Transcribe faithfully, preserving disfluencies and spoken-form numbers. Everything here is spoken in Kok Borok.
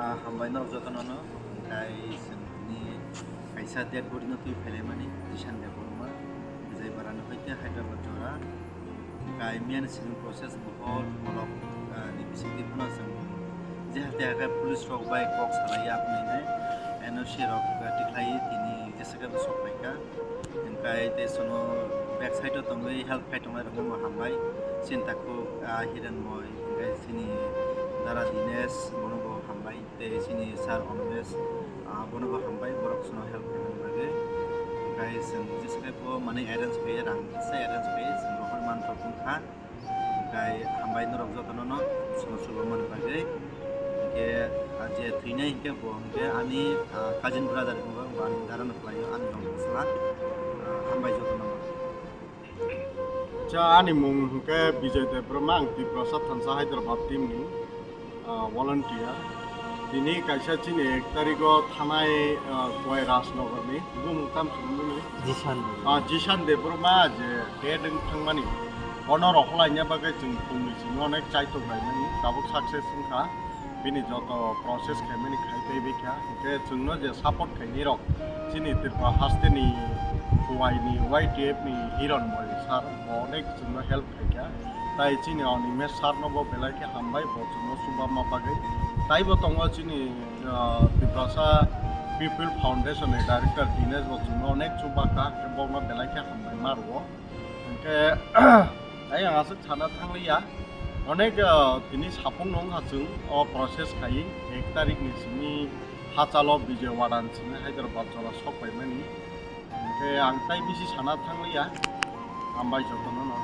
Ah, hambai norok jotono no, hwnkhe chwngni kaisa dead body no twi phailaimani, Jishan Debbarma, Vijayawada ni hoite Hyderabad jora. Hwnkhe miyani sini process bohol borok, ah, ni bisingtwi phano chwng je hate hake police rok bai kok salai ya phunai nai, N O C rok, ah, tikhlai tini jesa khe bo sok phaikha. Hwnkhe tei chwngno back side o tongwi help khai tongnai rokno bo hambai. Chini takhuk, ah, Hiranmoy, hwnkhe chini dara Dinesh, bono bo hambai. Tei chini sir Animesh, ah, bono bo hambai, borok chwngno help khaimani bagwi. Hwnkhe chwng jesa khe bo manwi arrange khaiya, rang kisa arrange khaiya, chwng rohor manrok wngkha. Hwnkhe hambai norok jotono no chwngno chubamani bagwi. Hwnkhe, ah, je thwinai hwnkhe bo hwnkhe ani, ah, cousin brother wngkha, bo ani dara no khlaio, ani rong bwsla. Ah, hambai jotono no. Cha, ani mung hwnkhe Bijay Debbarma, ang Tiprasa Thansa Hyderabad team ni, ah, volunteer. Tini kaisa chini ek tarikh o thanai, ah, Kowai Rajnagar ni, bumung tam swnamani? Jishan. Ah, Jishan Debbarma je dead wng thangmani. Bono rohorlaina bagwi chwng phungni simi onek chaitok laimani, tabuk success wngkha. Bini joto process khaimani khai tei bikha, hwnkhe chwngno je support khainai rok, chini Tripura hasteni Kowai ni Y T F ni Hiranmoy sir bo onek chwngno help khaikha. Tai chini Animesh sir no bo belai khe hambai, bo chwngno chubama bagwi. Taibo tongo chini, ah, Tiprasa People Foundation ni director Dinesh bo chwngno onek chubakha, hwnkhe bokno belai khe hambai ma rwo. Hwnkhe, ayang aswk sana thangliya. Onek, ah, tini sapung nung hachung o process khai ek tarikh ni simi hachalo Vijayawada ni simi Hyderabad jora sok paimani. Hwnkhe ang tai bisi sana thangliya. Hambai jotono no.